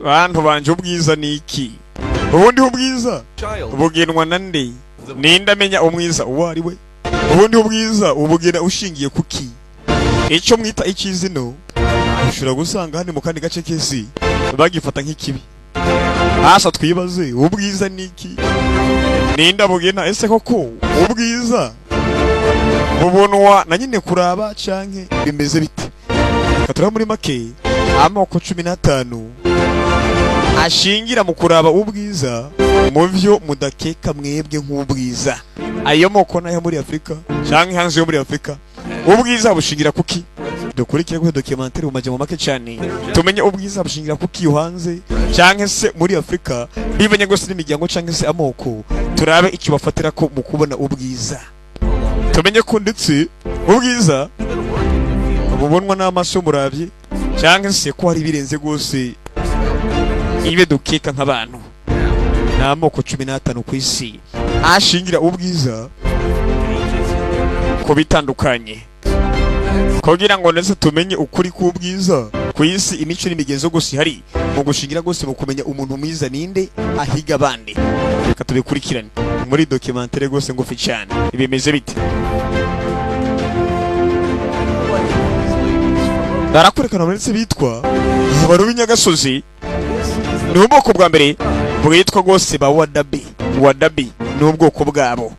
Bantu banje, ubwiza ni iki? Ubundi ubwiza Child. bugenwa na nde? Ninde amenya umwiza uwo ari we? Ubundi ubwiza ubugena ushingiye kuki? Icyo mwita ikizino ushobora gusanga hano mu kandi gace k'isi bagifata nk'ikibi. Hasa twibaze, ubwiza ni iki? Ninde abugena? Ese koko ubwiza bubonwa na nyine kuraba, canke bimeze bite? Reka turebe muri make amoko 15 ashingira mu kuraba ubwiza mu byo mudakeka mwebwe nk'ubwiza. Ayo moko nayo muri Afurika canke hanze yo muri Afurika, ubwiza bushingira kuki? Dukurikire kuri documentaire mu majambo make cyane, tumenye ubwiza bushingira kuki hanze canke se muri Afurika, bivanye rwose n'imiryango canke se amoko. Turabe icyo bafatira ko mu kubona ubwiza, tumenye ko ndetse ubwiza bubonwa n'amaso y'umuravyi, canke se ko hari ibirenze rwose ibe dukeka nk'abantu. Ni amoko 15 ku isi ashingira ubwiza ku bitandukanye, kugira ngo ndetse tumenye ukuri k'ubwiza ku isi, imico n'imigenzo gusa ihari mu gushingira rwose mu kumenya umuntu mwiza ninde, ahiga abandi. Reka tubikurikirane muri documentaire rwose ngufi cyane. Bimeze bite? Like these ladies from Barakwerekana ndetse bitwa abantu b'inyagasozi. This is the Ni ubwoko bwa mbere bwitwa rwose ba Wadabi. Wadabi ni ubwoko bwabo,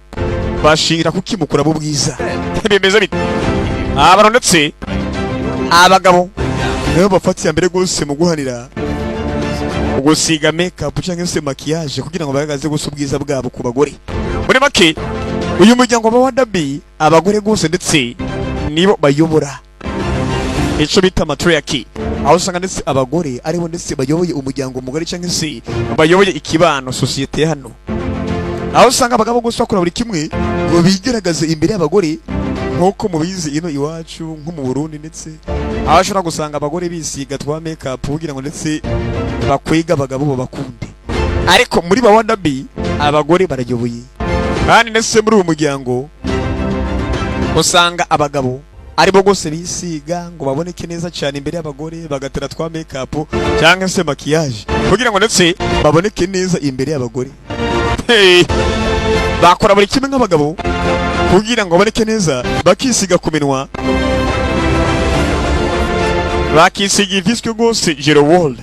bashingira kukimukura ubwiza. Bimeze bite? Abantu ndetse abagabo nibo bafata iya mbere rwose mu guhanira gusiga makeup cyangwa se maquillage, kugira ngo bagaragaze gusa ubwiza bwabo ku bagore. Muri make, uyu muryango wa Wadabi, abagore rwose ndetse nibo bayobora icyo bita matriarchy, aho usanga ndetse abagore aribo ndetse bayoboye umuryango mugari, cyangwa se bayoboye ikibano, sosiyete ya hano, aho usanga abagabo gusa bakora buri kimwe ngo bigaragaze imbere y'abagore, nk'uko mubizi ino iwacu nko mu Burundi, ndetse aho ashobora gusanga abagore bisiga twa make up kugira ngo ndetse bakwega abagabo babakunde. Ariko muri ba Wadabi abagore barayoboye, kandi ndetse muri uyu muryango usanga abagabo aribo rwose bisiga ngo baboneke neza cyane imbere y'abagore, bagatera twa make up cyangwa se maquillage kugira ngo ndetse baboneke neza imbere y'abagore. Hey! Bakora buri kimwe nk'abagabo kugira ngo baboneke neza, bakisiga ku minwa, bakisiga iviswe rwose gerowol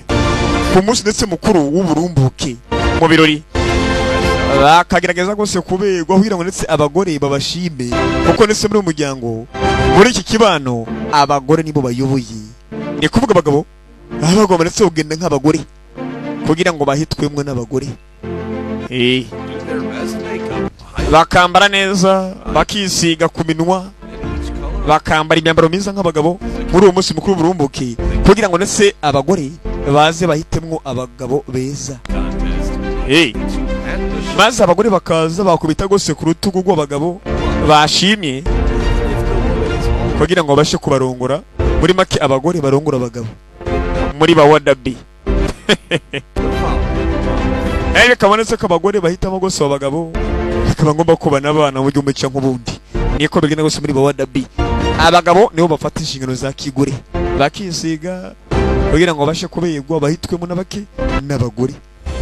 ku munsi ndetse mukuru w'uburumbuke mu birori, bakagerageza rwose kuberwa kugira ngo ndetse abagore babashime, kuko ndetse muri uyu muryango, muri iki kibano, abagore nibo bayoboye. Ni kuvuga abagabo baba bagomba ndetse kugenda nk'abagore kugira ngo bahitwemwo n'abagore. Do their best makeup, Bakambara neza, bakisiga ku minwa, in each color. bakambara imyambaro myiza nk'abagabo muri uwo munsi mukuru w'uburumbuke, kugira ngo ndetse abagore baze bahitemwo abagabo beza. Contest Eh, to at the show. Maze abagore bakaza bakubita rwose ku rutugu rw'abagabo bashimye If the woman is all kugira ngo babashe kubarongora. Muri make, abagore barongora abagabo muri ba Wadabi. the following month. Bikabonetse ko abagore bahitamo rwose abo bagabo, bikaba ngombwa ko banabana mu buryo bumwe cyangwa ubundi. Niko bigenda rwose muri ba Wadabi. Abagabo nibo bafata inshingano za kigore, bakisiga kugira ngo babashe kuberwa, bahitwemo n'abake n'abagore.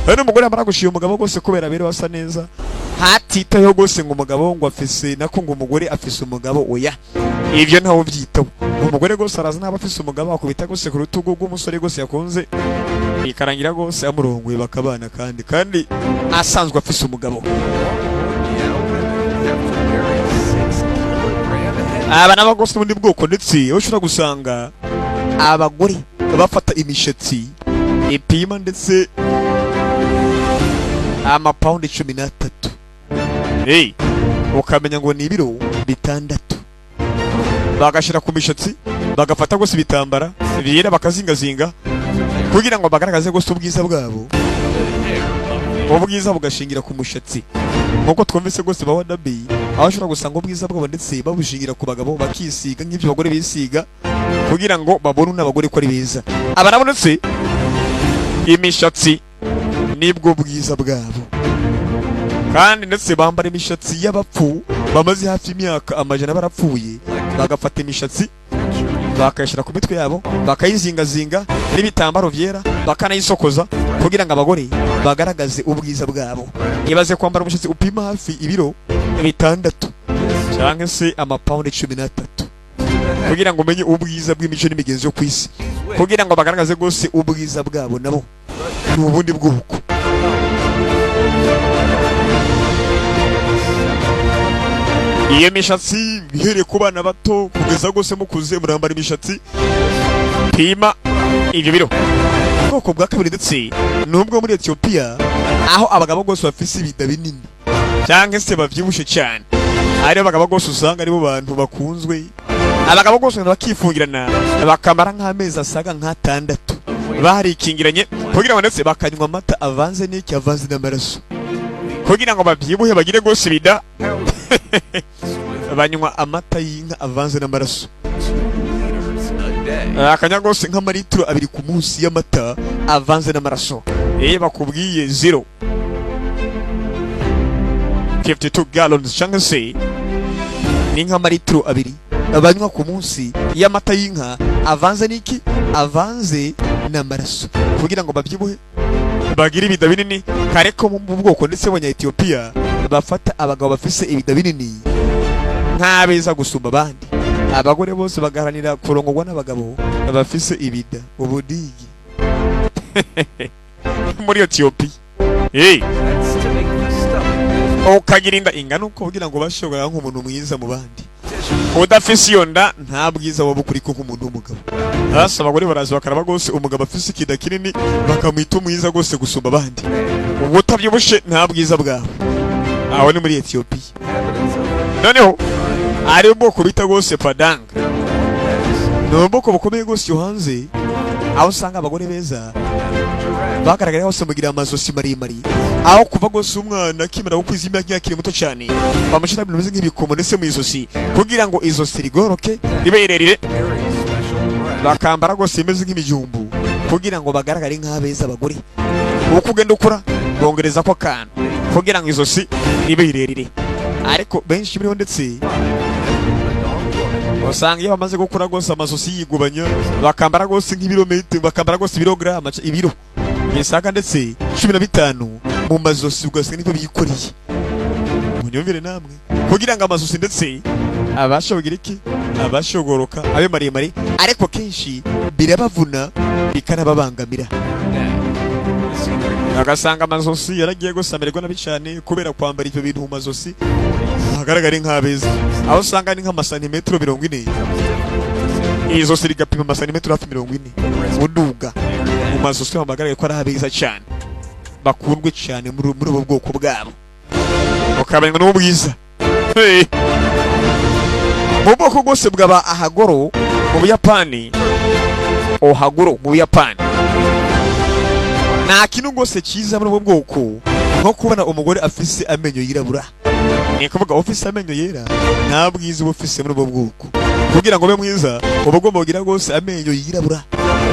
Rero umugore amara gushima umugabo rwose kubera rero basa neza, hatitayeho rwose ngo umugabo ngo afise nako ngo umugore afise umugabo, oya, ibyo ntawe ubyitaho. Umugore rwose araza naba afise umugabo, akubita rwose ku rutugu rw'umusore rwose yakunze, bikarangira rwose amurongoye, bakabana, kandi asanzwe afise umugabo. Meow women have to wear a 6 kilogram head. Aba nabo rwose n'ubundi bwoko, ndetse aho ushobora gusanga abagore bafata imishatsi ipima ndetse amapawundi 13. Hey, ukamenya ngo ni ibiro 6, bagashyira ku mishatsi, bagafata rwose ibitambara byera bakazingazinga kugira ngo bagaragaze rwose ubwiza bwabo. Ubwiza bugashingira ku mushatsi, nk'uko twumvise rwose ba Wadabi, aho ushobora gusanga ubwiza bwabo ndetse babushingira ku bagabo, bakisiga nk'ibyo abagore bisiga kugira ngo babone n'abagore ko ari beza. Aba nabo ndetse imishatsi nibwo bwiza bwabo, kandi ndetse bambara imishatsi y'abapfu bamaze hafi imyaka amajana barapfuye, bagafata imishatsi Centuries Bakayishyira ku mitwe yabo, bakayizingazinga n'ibitambaro byera, bakanayisokoza kugira ngo abagore bagaragaze ubwiza bwabo. Ibaze kwambara umushatsi upima hafi ibiro 6 cyangwa se amapawundi 13, kugira ngo umenye ubwiza bw'imico n'imigenzo yo ku isi, kugira ngo bagaragaze rwose ubwiza bwabo. Nabo ni ubundi bwoko. Iyo mishatsi ihereye ku bana bato kugeza rwose mukuze, murambara imishatsi pima ibyo biro. Ubwoko bwa kabiri ndetse ni ubwo muri Etiyopiya, aho abagabo rwose bafise ibida binini cyangwa se bavyibushe cyane. Aribo abagabo rwose usanga aribo bantu bakunzwe. Abagabo rwose bakifungirana, bakamara nk'amezi asaga nk'atandatu barikingiranye, kugira ngo ndetse bakanywa amata avanze n'iki, avanze n'amaraso, kugira ngo babyibuhe, bagire rwose ibida. Banywa amata y'inka avanze n'amaraso. 2 liters a day. Akanywa rwose nk'amaritiro 2 ku munsi y'amata avanze n'amaraso. Iyo bakubwiye 0.52 gallons, cyangwa se ni nk'amaritiro 2 banywa ku munsi y'amata y'inka avanze n'iki, avanze n'amaraso, kugira ngo babyibuhe, bagire ibida binini. Kare ko mu bwoko ndetse b'Abanya-Etiyopiya bafata abagabo bafise ibida binini nk'abeza gusumba abandi. Abagore bose bagaharanira kurongorwa n'abagabo bafise ibida, ubudigi muri Etiyopiya. Hey, That's to make the stomach ukagira inda ingana uko kugira ngo ubashe kugaragara nk'umuntu mwiza mu bandi. tissue. Udafise iyo nda, nta bwiza waba ukuriko nk'umuntu w'umugabo. Hasi abagore baraza bakaraba rwose umugabo afise ikida kinini, bakamwita umwiza rwose gusumba abandi. Ubwo utabyibushe, nta bwiza bwawe. Aho ni muri Etiyopiya. Inhabitants of Noneho ari ubwoko bita rwose Padanga, ni ubwoko bukomeye rwose iyo hanze, aho usanga abagore beza giraffe. bagaragara hose mugira amazosi maremare, aho kuva rwose umwana akimara gukwiza imyaka, akiri muto cyane, bamushyira ibintu bimeze nk'ibikomo ndetse mu izosi, kugira ngo izosi rigoroke, ribe rirerire. Very special breath. Bakambara rwose bimeze nk'imijumbu kugira ngo bagaragare nk'abeza abagore. Uko ugenda ukura, bongereza ko akantu kugira ngo izosi ribe rirerire. Ariko benshi muri bo ndetse A dog woman. usanga iyo bamaze gukura rwose amazosi yigubanya, bakambara rwose nk'ibirometero, bakambara rwose ibirogaramu, ibiro bisaga ndetse 15 mu mazosi, ugasanga nibyo bikoreye. Munyumvire namwe, kugira ngo amazosi ndetse abashe kugira iki, abashe kugoroka, abe maremare. Ariko kenshi birabavuna, bikanababangamira. Neck. The secret Agasanga amazosi yaragiye gusa amererwa nabi cyane kubera kwambara ibyo bintu mu mazosi, hagaragara nk'abeza, aho usanga ni nk'amasantimetero 40, becomes difficult to see. Izosi rigapima amasantimetero hafi 40 uduga mu mazosi, bagaragaye ko ari abeza cyane, bakundwe cyane muri ubu bwoko bwabo, ukabanywa n'ubwiza. Hey. Mu bwoko bwose bw'aba Ahagoro mu Buyapani, Ohaguro mu Buyapani, nta kintu rwose cyiza muri ubu bwoko nko kubona umugore afise amenyo yirabura. Ni ukuvuga ufise amenyo yera nta bwiza uba ufise muri ubwo bwoko. Kugira ngo ube mwiza, uba ugomba kugira rwose amenyo yirabura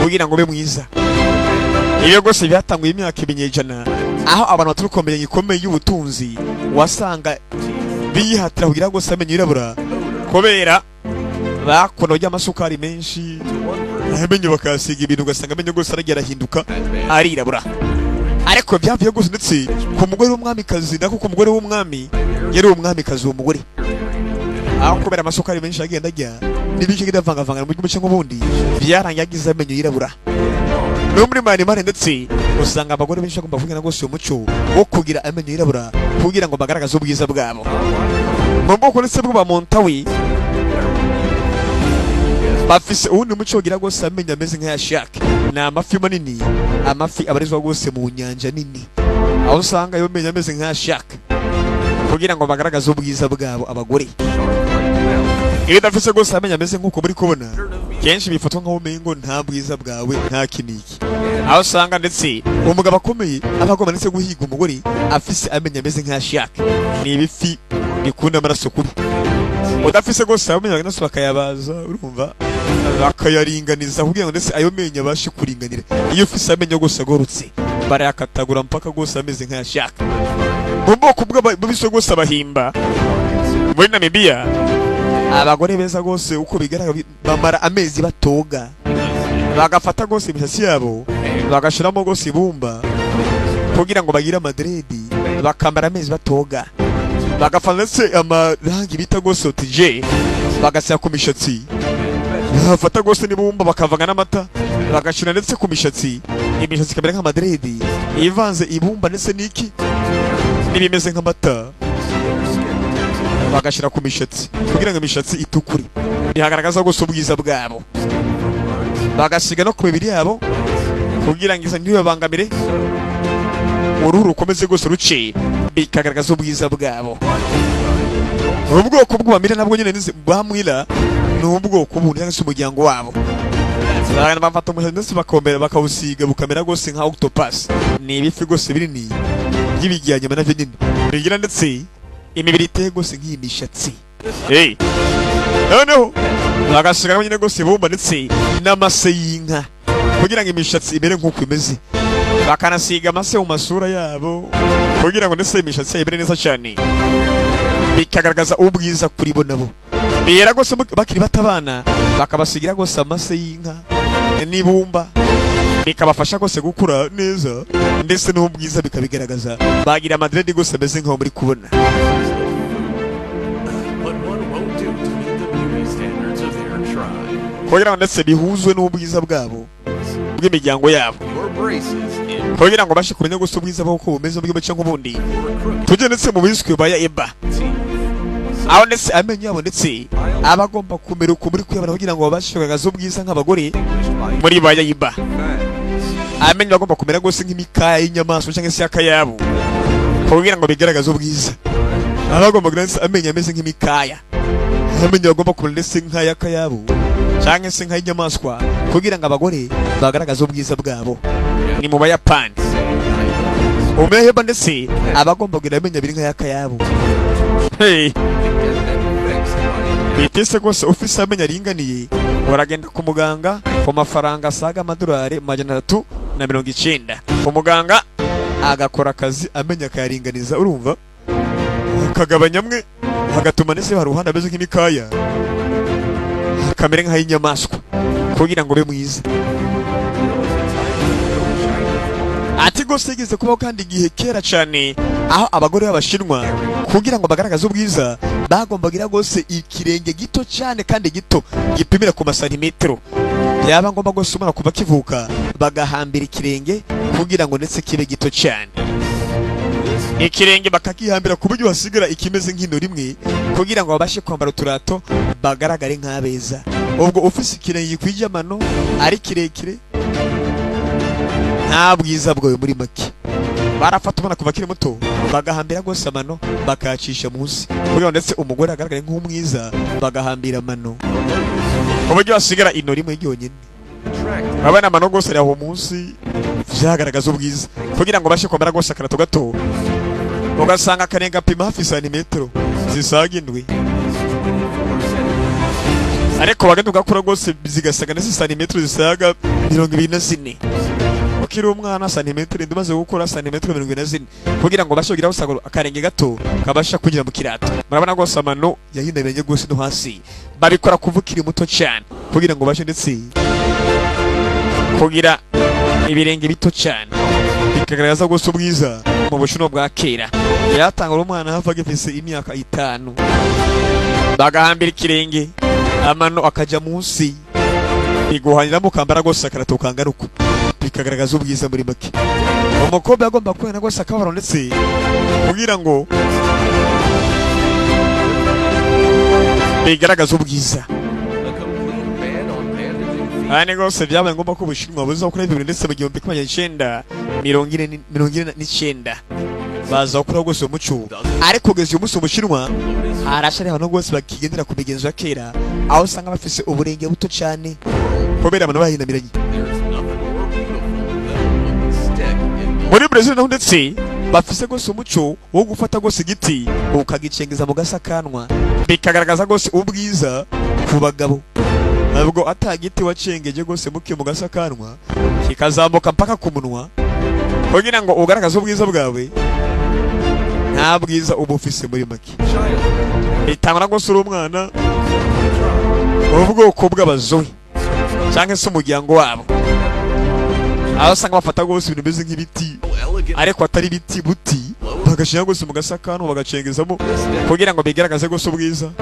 kugira ngo ube mwiza. Ibyo rwose byatanguye imyaka ibinyejana, aho abantu baturuka mu miryango ikomeye y'ubutunzi wasanga bihatira kugira rwose amenyo yirabura, kubera bakunda kurya amasukari menshi, amenyo bakayasiga ibintu, ugasanga amenyo rwose aragiye arahinduka, arirabura. Ariko byavuye rwose ndetse ku mugore w'umwamikazi, nako ku mugore w'umwami, yari umwamikazi uwo mugore, aho kubera amasukari menshi agenda ajya n'ibice agenda avangavanga mu buryo nk'ubundi, byarangiye agize amenyo yirabura. No muri maremare ndetse usanga abagore benshi bagomba kugira rwose uwo muco wo kugira amenyo yirabura kugira ngo bagaragaze ubwiza bwabo. Mu bwoko ndetse bw'Abamontawi, bafise uwundi muco wogira rwose amenyo ameze nk'aya shark. Ni amafi manini, amafi abarizwa rwose mu nyanja nini, aho usanga ayo menyo ameze nk'aya shark kugira ngo bagaragaze ubwiza bwabo abagore. Iyo udafise rwose amenyo ameze nk'uko muri kubona, kenshi bifatwa nk'aho umengo nta bwiza bwawe, nta kiniki, aho usanga ndetse umugabo akomeye aba agomba ndetse guhiga umugore afise amenyo ameze nk'aya shark. Ni ibifi bikunda amaraso kubi. Udafise rwose ayo menyo, bagenda bakayabaza, urumva, bakayaringaniza kugira ngo ndetse ayo menyo abashe kuringanira. Iyo ufise amenyo rwose agororotse, barayakatagura mpaka rwose ameze nk'aya shark. Mu bwoko bw'abiso rwose Abahimba muri Namibiya, Abagore beza rwose, uko bigaragara, bamara amezi batoga, bagafata rwose imishatsi yabo bagashiramo rwose ibumba kugira ngo bagire amadredi, bakamara amezi batoga, bagafata ndetse amarangi bita rwose otije bagashyira ku mishatsi, bafata rwose n'ibumba bakavanga n'amata bagashyira ndetse ku mishatsi, imishatsi ikamera nk'amadredi ivanze ibumba ndetse n'iki n'ibimeze nk'amata, bagashyira ku mishatsi kugira ngo imishatsi itukure, bihagaragaza rwose ubwiza bwabo, bagasiga no ku mibiri yabo kugira ngo isa ntibibabangamire, uruhu rukomeze rwose ruce, bikagaragaza ubwiza bwabo. Ubu bwoko bw'Abamira nabwo nyine bwamwira ni ubwoko bundi cyangwa se umuryango wabo. Bagenda bafata umushatsi ndetse bakomera bakawusiga bukamera rwose nka octopus, ni ibifi rwose binini by'ibigiyanyama navyo nyine bigira ndetse imibiri iteye rwose nk'iyi mishatsi. Hey. Noneho bagasigamo nyine rwose ibumba ndetse n'amase y'inka kugira ngo imishatsi imere nk'uko imeze, bakanasiga amase mu masura yabo kugira ngo ndetse imishatsi yabo imere neza cyane, bikagaragaza ubwiza kuri bo. Nabo bera rwose bakiri bato abana bakabasigira rwose amase y'inka n'ibumba, bikabafasha rwose gukura neza ndetse n'ubwiza bikabigaragaza, bagira amadredi rwose ameze nk'aho muri kubona. But one won't do to meet the beauty standards of their tribe. Kugira ngo ndetse bihuzwe n'ubwiza bwabo bw'imiryango yabo, Your braces in kugira ngo babashe kumenya gusa ubwiza bw'uko bumeze mu buryo nk'ubundi. or crooked Tujye ndetse mu biswi ba Eba, teeth. aho ndetse amenyo yabo ndetse aba agomba kumera uko muri kuyabona kugira ngo babashe kugaragaza ubwiza nk'abagore Distinguished by muri ba Yiba. fangs. Amenyo agomba kumera rwose nk'imikaya y'inyamaswa cyangwa se y'akayabo kugira ngo bigaragaze ubwiza. Aba agomba kugira ndetse amenyo ameze nk'imikaya, amenyo agomba kumera ndetse nk'ay'akayabo cyangwa se nk'ay'inyamaswa kugira ngo abagore bagaragaze ubwiza bwabo. Ni mu Bayapani. Umeheba ndetse aba agomba kugira amenyo abiri nk'ay'akayabo. Hey. To get them fixed by Bitese rwose ufise amenyo aringaniye, uragenda ku muganga ku mafaranga asaga amadolari 390, umuganga agakora akazi, amenyo akayaringaniza, urumva, akagabanya amwe, agatuma ndetse hari uruhande ameze nk'imikaya akamera nk'ay'inyamaswa kugira ngo ube mwiza. Ati rwose yigeze kubaho kandi igihe kera cyane aho abagore b'Abashinwa kugira ngo bagaragaze ubwiza bagombaga rwose ikirenge gito cyane kandi gito gipimira ku masantimetero, byaba ngombwa rwose umwana kuva akivuka bagahambira ikirenge kugira ngo ndetse kibe gito cyane, ikirenge bakakihambira ku buryo hasigara ikimeze nk'ino rimwe kugira ngo babashe kwambara uturato bagaragare nk'abeza. Ubwo ufise ikirenge gikwije amano ari kirekire, nta bwiza bwawe. Muri make barafata umwana kuva akiri muto bagahambira rwose amano bakayacisha munsi kugira ngo ndetse umugore agaragare nk'umwiza, bagahambira amano ku buryo hasigara ino rimwe ryonyine. Attractive. Urabona amano rwose ari aho munsi, vyagaragaza ubwiza kugira ngo bashe kwambara rwose akarato gato, ugasanga akarenge gapima hafi santimetero zisaga 7, 24 centimeters. ariko bagenda ugakura rwose zigasaga ndetse santimetero zisaga 24. Ukiri umwana santimetero 7, umaze gukura santimetero 24, kugira ngo bashe kugira usanga akarenge gato kabasha kugira mu kirato. Murabona rwose amano yahindamiranye rwose no hasi, babikora kuva ukiri muto cyane kugira ngo bashe ndetse kugira ibirenge bito cyane, bikagaragaza rwose ubwiza. Mu Bushinwa bwa kera yatanga umwana hafi agifise imyaka 5, bagahambira ikirenge, amano akajya munsi, biguhaniramo ukambara rwose akarato kangana uko, bikagaragaza ubwiza. Muri make umukobwa agomba kubona rwose akababaro ndetse kugira ngo bigaragaze ubwiza. A complete ban on bandaging feet. Aha ni rwose byabaye ngombwa ko Ubushinwa buza gukora ibintu ndetse mu 1949 baza gukora rwose uwo muco, ariko kugeza uyu munsi Ubushinwa harashari abantu rwose bakigendera ku migenzo ya kera, aho usanga bafise uburenge buto cyane kubera abantu bahinamiranye. There's nothing more beautiful than a wooden stick in the Muri Brazil naho ndetse bafise rwose umuco wo gufata rwose igiti ukagicengeza mu gasakanwa, bikagaragaza rwose ubwiza ku bagabo. Ntabwo ata giti wacengeje rwose muke mu gasakanwa kikazamuka mpaka ku munwa kugira ngo ugaragaze ubwiza bwawe. Nta bwiza uba ufise muri make. Child. Bitangwa rwose uri umwana. Ubwoko bw'abazoe cyangwa se umuryango wabo, aho usanga bafata rwose ibintu bimeze nk'ibiti, Elegant. ariko atari ibiti buti, bagashyira rwose mu gasakanu, bagacengezamo kugira ngo bigaragaze rwose ubwiza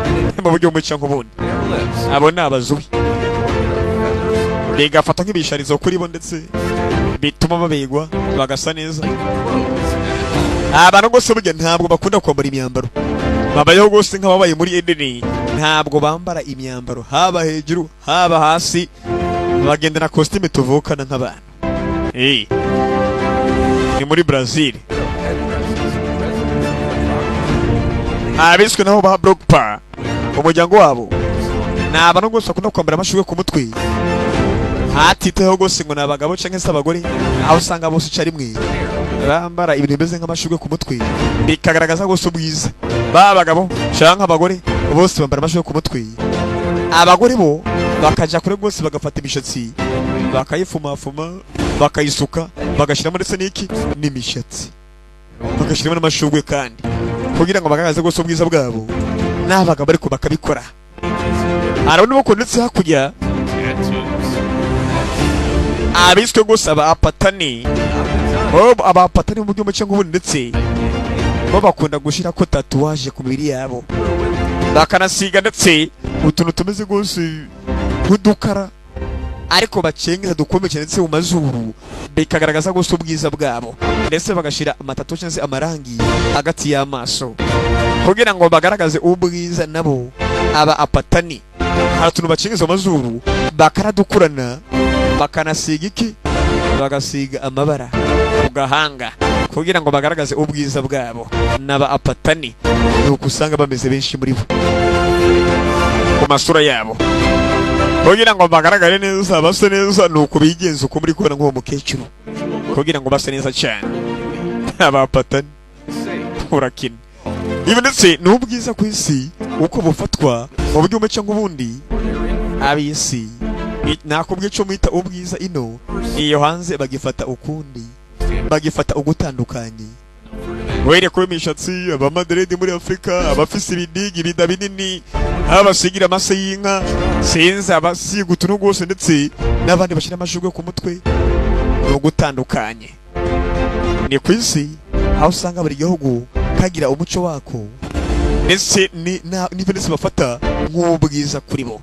mu buryo bumwe cyangwa ubundi. Their lips. Abo ni abazubi, bigafata nk'ibisharizo kuri bo, ndetse bituma babegwa bagasa neza. Clothes. Abantu rwose burya ntabwo bakunda kwambara imyambaro, babayeho rwose nk'ababaye muri Edeni. Ntabwo bambara imyambaro, haba hejuru haba hasi, bagendana kositime tuvukana nk'abantu. Ni muri Brazil. Headdresses. Residents of the Abiswe nabo ba Brokpa, umuryango wabo ni abantu rwose bakunda kwambara amashurwe ku mutwe, hatitayeho rwose ngo ni abagabo cyangwa se abagore, aho usanga bose icyarimwe bambara ibintu bimeze nk'amashurwe ku mutwe, bikagaragaza rwose ubwiza. Ba abagabo cyangwa abagore bose bambara amashurwe ku mutwe. Abagore bo bakajya kure rwose, bagafata imishatsi bakayifumafuma, bakayisuka, bagashyiramo ndetse n'iki n'imishatsi, bagashyiramo n'amashurwe kandi, kugira ngo bagaragaze rwose ubwiza bwabo. N'abagabo ariko bakabikora. Hari undi ndetse hakurya tattoos. Abiswe gusa aba Apatani bo, abapatani mu buryo buke nk'ubundi, ndetse bo bakunda gushyira ko tatouage ku mibiri yabo, bakanasiga ndetse utuntu tumeze rwose nk'udukara ariko bacengeza dukomeye cyane ndetse mu mazuru, bikagaragaza gusa ubwiza bwabo, ndetse bagashyira amatattoo cyangwa se amarangi hagati y'amaso kugira ngo bagaragaze ubwiza. Nabo aba Apatani hari utuntu bacengeza mu mazuru, bakaradukurana, bakanasiga iki, bagasiga amabara ku gahanga kugira ngo bagaragaze ubwiza bwabo. N'aba Apatani ni uko usanga bameze benshi muri bo ku masura yabo, kugira ngo bagaragare neza, base neza. Ni uko bigenza, uko muri kubona nk'uwo mukecuru, kugira ngo base neza cyane. Abapatani urakina ibi, ndetse ni ubwiza ku isi uko bufatwa mu buryo bumwe cyangwa ubundi. Ab'isi nakubwiye icyo mwita ubwiza ino, iyo hanze bagifata ukundi, bagifata ugutandukanye. Were kuba imishatsi, abamadredi muri Afurika, abafise ibidigi, ibida binini, abasigira amase y'inka, sinzi, abasiga utuntu rwose, ndetse n'abandi bashyira amashurwe ku mutwe, ni ugutandukanye. Ni ku isi aho usanga buri gihugu kagira umuco wako, ndetse n'ibyo ndetse bafata nk'ubwiza kuri bo.